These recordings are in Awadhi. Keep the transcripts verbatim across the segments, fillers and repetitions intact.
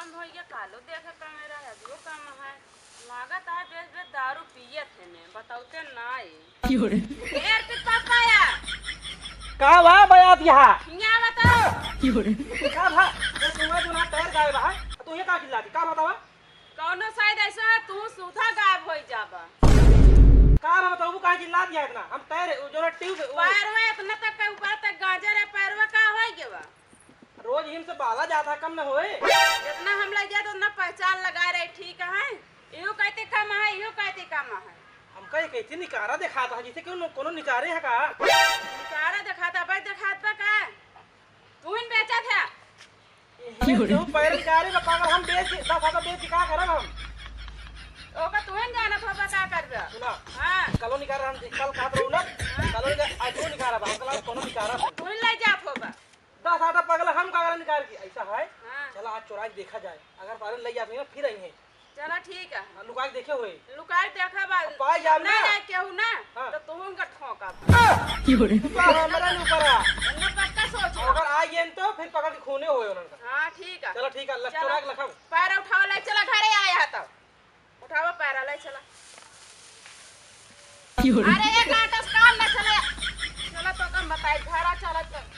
काम होइ गया, कालो देखे कम रहा, अजो कम है। लागत है बेस बेस दारू पियत है ने, बताउते ना है। क्यों रे? ए, अर्पित पापा या। का बा बयात यहाँ? हियाँ बताओ। क्यों रे? का भा? ए, तुम्हारे जो ना पैर गायब है, तो ये का चिल्लाती? का बतावा? कौनो शायद ऐसा है, तू सूधा गायब होइ जाबा। का बा बताओ, वो काहे चिल्लाती है इतना? हम पैर, वो जो ना ट्यूब, वो पैरवा इतना तक के ऊपर तक गाजर है, पैरवा का होइ गवा? रोज हिम से बाला जाता, कम न होए। जितना हम लग जाए तो उतना पहचान लगा रहे, ठीक है? इहो कहते कम है, इहो कहते कम है। हमका ये कैसे निकारा दिखाता है, जैसे कोनो, कोनो निकारे है का? निकारा दिखाता, भाई दिखात बा का? तू ही बेचत है। ये क्यों रे? जो पैर निकारे बा पागल, हम बेच के, दस हजार बेच के का करब हम? ओका तू ही जानत हो बा का करबे? सुना। हाँ। कलो निकारा हम, कल कहत रहू ना, हाँ। कलो निकारा, आज वो निकारा बा, हम कल कोनो निकारा बा। तू ही ले जात हो बा। दस आटा पगला हम कागरा निकाल के, ऐसा है? हाँ। चला आज चोरा के देखा जाए, अगर पारे लइ जात होई ना, फिर आई है। चला ठीक है। हाँ, लुका के देखे होई। लुका के देखा बा। अब पाए जाब ना। ना जाए केहू ना, हाँ। तो तू उनका ठोंका। क्यों रे? तू तो हमरा न ऊपर आ। ना पक्का सोच लो। अगर आ गए तो फिर पकड़ के खूने होए उनका। हाँ, ठीक है। चला ठीक है, लग चला। चोरा के लखब। पैर उठाओ, ले चला घरे आया है तब। उठावा पैरा, ले चला। क्यों रे? अरे, एक आटा से काम ना चले। चला, तो कम बताई, घरा चला तो।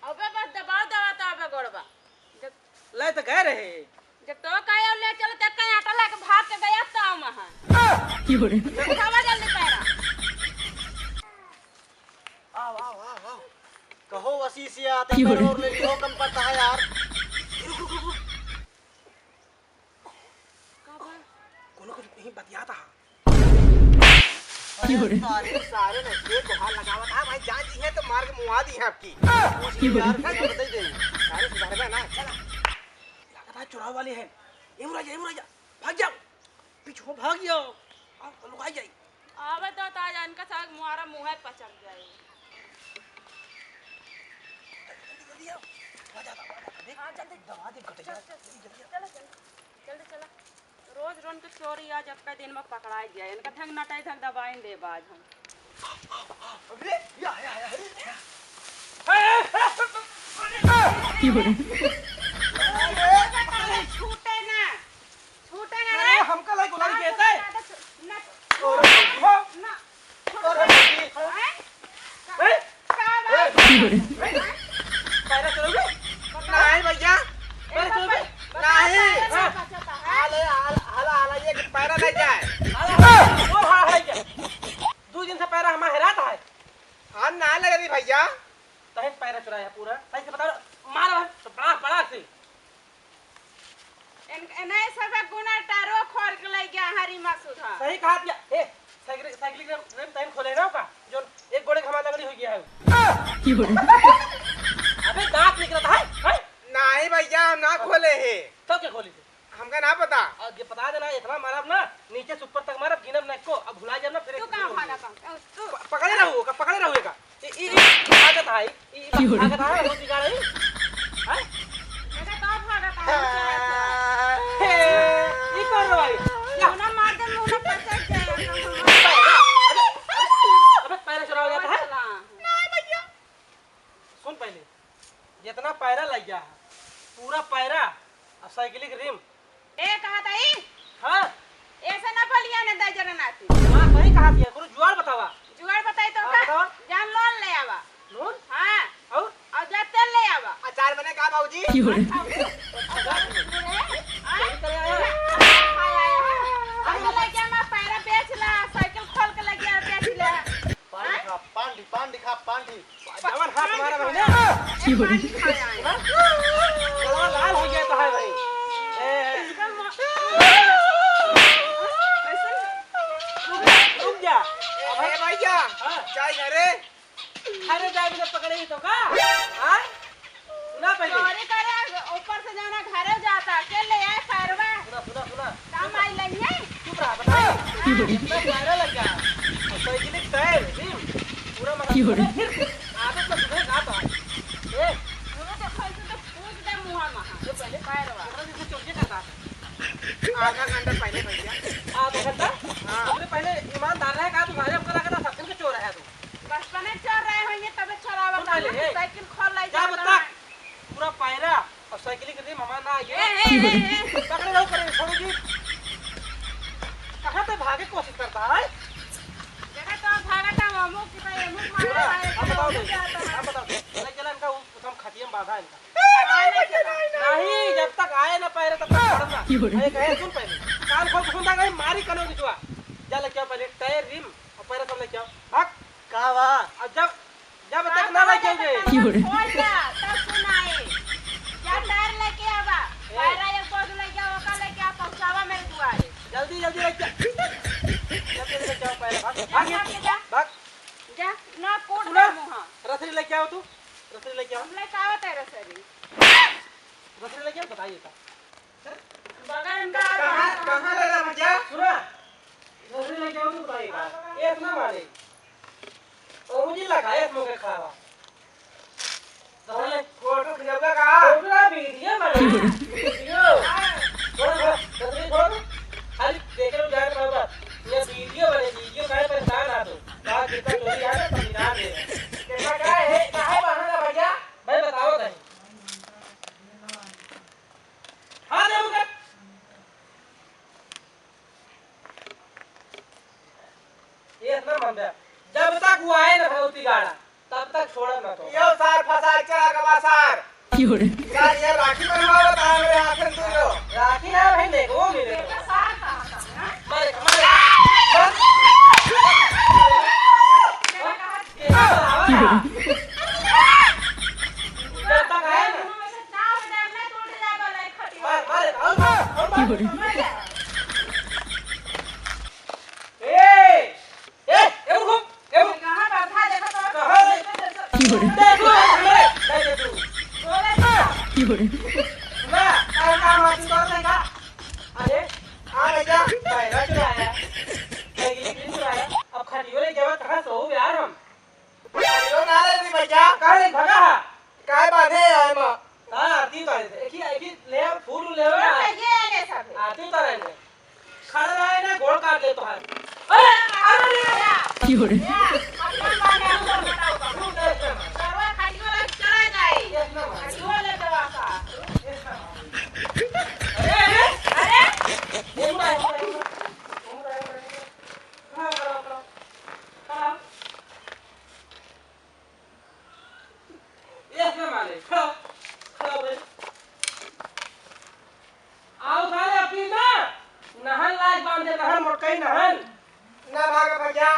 अबे बस दबाव दबा तो अबे गोड़वा। जब ले तो गए रहे। जब तो कहे ले चलो, तो कहीं आटा लेके भाग के गया तो हम हैं। क्यों रे? उठावा जल्दी पैरा। आओ, आओ, आओ, आओ। कहो वसीसिया, ते क्यों रे? पैर और ले लियो, कम पड़ता है यार। रुक, रुक, रुक, रुक। का बा? कोनो कुछ यहीं बतियाता है। क्यों रे? अरे सारे, सारे ने के कोहार लगावत है भाई, जान जी है तो मार के मुआ दी है आपकी। क्यों रे? यार, भाई, बदल दे। सारे सुधार गए ना, चला। लागत है चुराव वाले हैं। ए मुराजा, ए मुराजा, भाग जाओ। पीछू भाग जाओ। आओ, तो लुकाई जाई। आवे तो ता जान का साग मुहारा मुँहे पचक जाए। जल्दी, जल्दी आओ। आ जा, आ जा, देख। हाँ, जल्दी। दबा दे, कटे चल, जा। चल, जल्दी, जल्दी आओ। चलो, चलो। जल्दी चला। रोज रोन के चोरी आज एक्का दिन में पकड़ाई जाए। इनका धक नटाई धक दबाइन देब आज हम। अरे, या, या, या, अरे। छूटे ना। छूटे ना अरे, रे। हमका लाई गुलाल ना, के ना, ना, ना, ना, अरे, हाँ? ना। अरे, हैं? हैं? का बात? हैं? पैरा चोरबे? नहीं भैया। पैरा चोरबे? नहीं। हाँ। आले, आल-, आला, आला, ये पैरा नहीं जाए। आला, ओ, हाँ, है क्या? दो दिन से पैरा हमारा हेरात है। हाँ, ना लग रही भैया। तहे पैरा चुराया पूरा। सही से बता, मारा है, तो बड़ा, बड़ा से। इन-, इन्हें सब गुना टारो खोल के ले गया हरी मासुधा। सही कहा दिया। ए, साइकिल, साइकिल के रेम तैन खोले ना का? जो एक गोड़े के हमारा लगड़ी हो गया है। अबे दांत निकलता है, है? नहीं भैया, हम ना खोले हैं। तब क्या खोली थे? हमका ना पता। अब ये पता देना, इतना मारब ना, नीचे से ऊपर तक मारब, गिनब ना को, अब भुला जाब ना, फिर तू एक कहाँ दूसरे भागा को। था? तू प-, पकड़े रहू, का पकड़े रहू का? ई, ई, ई भागत है, ई, ई क्यों रे? भागत है, वो बिगाड़ है। हैं? बेटा, कहाँ भागत है? हे, ई कौन रे भाई? या। मुन्ना मार दे, मुन्ना पचक जाए। अबे, अबे, अबे, पैरा चुरावा जाता है? नहीं भैया। सुन पहले, जितना पैरा लग गया है, पूरा पैरा और साइकिल के रिम। ए, कहा था ई? हाँ। ऐसे ना बोलिया ने दाई जरा नाती। हाँ, सही कहा दिया, कोनो जुआड़ बतावा। जुआड़ बताई तो हाँ, का? बतावा। जान लोन ले आवा। लोन? हाँ। और? और जा तेल ले आवा। अचार बने का बाबूजी? क्यों रे? अच्छा, अच्छा, अच्छा। हाँ? चल, चल, आया। आया, आया। अब तो लग गया, मैं पैरा बेच ला, साइकिल खोल के लग गया, बेच ला। पान हाँ? खा, पान ढी, पान ढी खा, पान ढी। जवन हाथ मारा बहिना। ए, पानी खाया है। गलवा लाल हो गया तो है भाई। ए, इसका म-, ऐसे रुक जा, रुक जा। अब ए भैया, हाँ। जाए घरे। घरे जाए बिना पकड़े ही तो का? हाँ? सुना पहले। चोरी करे, ऊपर से जाना घरे जाता, के ले आए पैरवा? सुना, सुना, सुना। काम आई लइहे? चुप रहा, बता। हाँ। इतना पैरा लग गया। और साइकिल के टायर, रिम, पूरा मतलब क्यों रे? फिर आदत तो सुधर ना तो है। ए? वो तो कैसे तो कूद दे मुँह में। ये पहले पैरवा। पकड़ा जैसे चोर के करता था। आधा घंटा पहले भैया। आधा घंटा? हाँ। तुमने पहले ईमानदार रहे कहा, तुम्हारे हमको लगा था, सब दिन का चोर है तू। मामा ना आइए। ए, ए, ए, ए। पकड़े रहो, पकड़े, छोड़ो जी। कहाँ पे भागे कोशिश करता है? देखा तो भागा था, वो मुंह की तो ये मुंह मारा है, आप बताओ, आप बताओ। नहीं चला इनका, वो, वो हम खटिया में बांधा है इनका। नहीं, जब तक आए ना पहले, तब तक छोड़ब ना। अरे कहे, सुन पहले। कान खोल के सुन, भाई, मारी कनो बिचवा। जा लेके आओ पहले टायर, रिम और पैरा सब लेके आओ। भाग। का बा? और जब, जब तक ना लेके आओगे। खोल जा, तब सुनाए। जा टायर लेके आवा। ए। पैरा एक बोझ लेके आओ, ओका लेके आ, पहुंचावा मेरे दुआरे। जल्दी, जल्दी लेके आ। जल्दी लेके आओ पैरा, भाग, जा, भाग, भाग, जा। भाग। जा, ना कूट सुना। ना मुहा। रसरी लेके आओ तू, रसरी लेके आओ। हम लेके आवत है रसरी। रसरी लेके आओ, बताइए का। बगल में कहाँ, कहाँ ले रहा भैया? सुना, रसरी लेके आओ तू, बताइए का। ये इतना मारे। ओ मुझे लगा, ये मुझे खावा। फोटो खिंचौगा का? फोटो ना, वीडियो बने। वीडियो। छोड़, छोड़, छोड़, छोड़। खाली देखे लोग जाने पाओगा। ये वीडियो बने, वीडियो काहे परेशान आ तू? बात जितना चोरी आ ना, परेशान है। कितना का है? काहे बहाना भैया? भाई बताओ भाई। हाँ, दे मुझे। ये इतना मंदा। जब तक वो आए ना भगवती गाड़ा, तब तक छोड़ब ना तो। यो सार फसार चला गवा सार। क्यों रे? यार, यार, राखी बनवावत है मेरे हाथ में तू लो। राखी ना भाई, देखो, मिले। मारे, मारे, मार। क्यों रे? जब तक आए ना। मार, मार, और मार, और मार। क्यों रे? ए, ए, ए, रुको, ए, रुको। कहाँ पर था? देखो तो। कहाँ रे? देखो, हमरे, देखो तू। बोले तो। की बोले? ना, तारा काम आदमी तो नहीं का? अरे, हाँ भैया, पैरा चुराया। ए, ये भी चुराया। अब खटियो ले जावा, कहाँ सोऊ यार हम? खटियो ना ले दी भैया। कहाँ ले भागा है? काय बांधे है एमा? हाँ, आरती उतारे थे। एक ही, एक ही ले आओ, फूल ले आओ ना। ये ले सब। आरती उतारे थे। खड़ा रहे ना, गोड़ काट ले तोहार। अरे, अरे, अरे, अरे। की हो रे? अरे, अरे, अरे। ये ना मारे, खड़ा, खड़ा हो भाई। आओ सारे अपनी ना, नहन लाज बांधे, नहन मोटकई नहन। ना भागा भैया।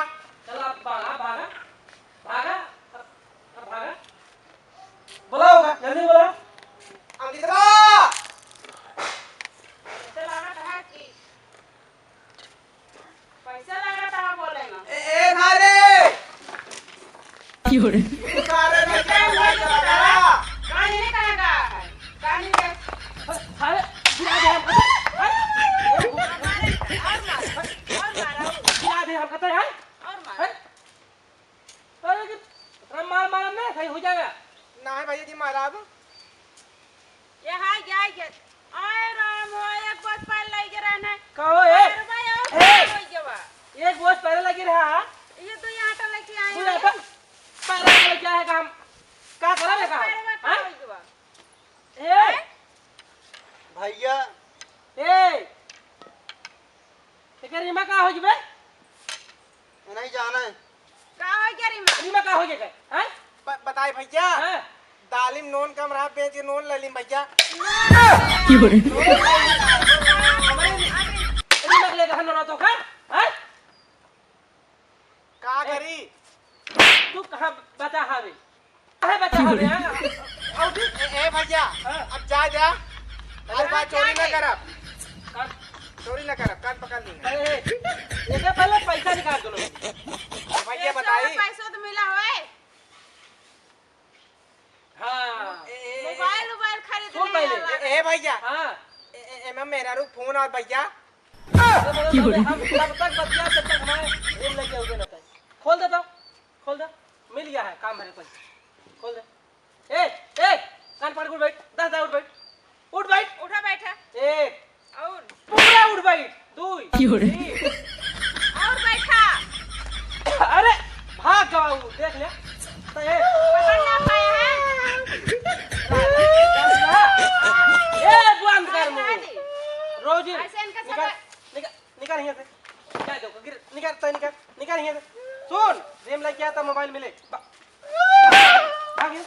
चल अब भागा, भागा, भागा, अब, अब भागा। बुलाओ का, जल्दी बुलाओ। अंकितवा! चल, आवा, कहाँ की? पैसा लगा था बोले ना। ए, ए, सारे! की हो रे? ए, सारे, मैं क्या हुआ, चला गया? कहाँ नहीं कहाँ गया है? कहाँ नहीं गया? अरे, गिरा दे हमको। अरे, और मार, और मार, और गिरा दे हमको तो यार। और मार। अरे, अरे, कि मार, मार ना, सही हो जाएगा। ना है भैया जी, मारा अब। ये हाय, ये हाय, ये। आय राम हो, एक बोझ पैर लइ गे रहने। का हो, ए? अरे भाई, और ए! का होइ गवा? एक बोझ पैर लइ गे रहा, हाँ? ये तो ये आटा लेके आए तू हैं। आटा पैर लेके आए का हम? का करब है का हम? पैर में का हाँ? होइ गवा? ए! हैं? भैया। ए! एकर इमा का होइ गवा? नहीं जाना है। का होइ गवा रे माँ? इमा का होइ गवा, हैं? ब-, बताई भैया। हाँ। दालिम नोन कम रहा, बेच के नोन ले लीम भैया। की हो रे? इमा के लेके हम नोन तो का? हैं? का ए, करी? तू कहाँ बचा हावे? काहे बचा हावे, हाँ? और भी? ए, ए भैया, हाँ। अब जा, जा। अरे आज बात चोरी ना करब। कान चोरी ना करब, कान पकड़ ली। अरे, एके पहले पैसा निकाल दो लोग। भैया पैसा, बताई। पैसा तो मिला होए। हाँ। ए, ए, ए, मोबाइल, मोबाइल खरीद सुन ले पहले। वाला। ए, ए भैया। हाँ। ए, ए, ए, मैं मेरा रूप फोन और भैया। की बोले? हम तब तक बतिया, जब तक हमारे रूम लेके उठे ना तक। खोल दे तो, खोल दे। मिल गया है काम भरे पैसा। खोल दे। ए, ए, कान पकड़ के उठ बैठ। दस हजार उठ बैठ। उठ बैठ। उठा बैठा। एक। और? पूरा उठ बैठ। दुई। की हो रे? तीन। और बैठा। अरे, भाग गवा वो, देख ले। तो ए। पकड़ ना पाया है। ए, रोजी, ऐसे इनका निकाल, सब निकाल, निकाल यहाँ से। क्या दो, गिर, निकाल, तय निकाल, निकाल यहाँ से। सुन, रेम लेके आता मोबाइल मिले। बा-, भाग यहाँ।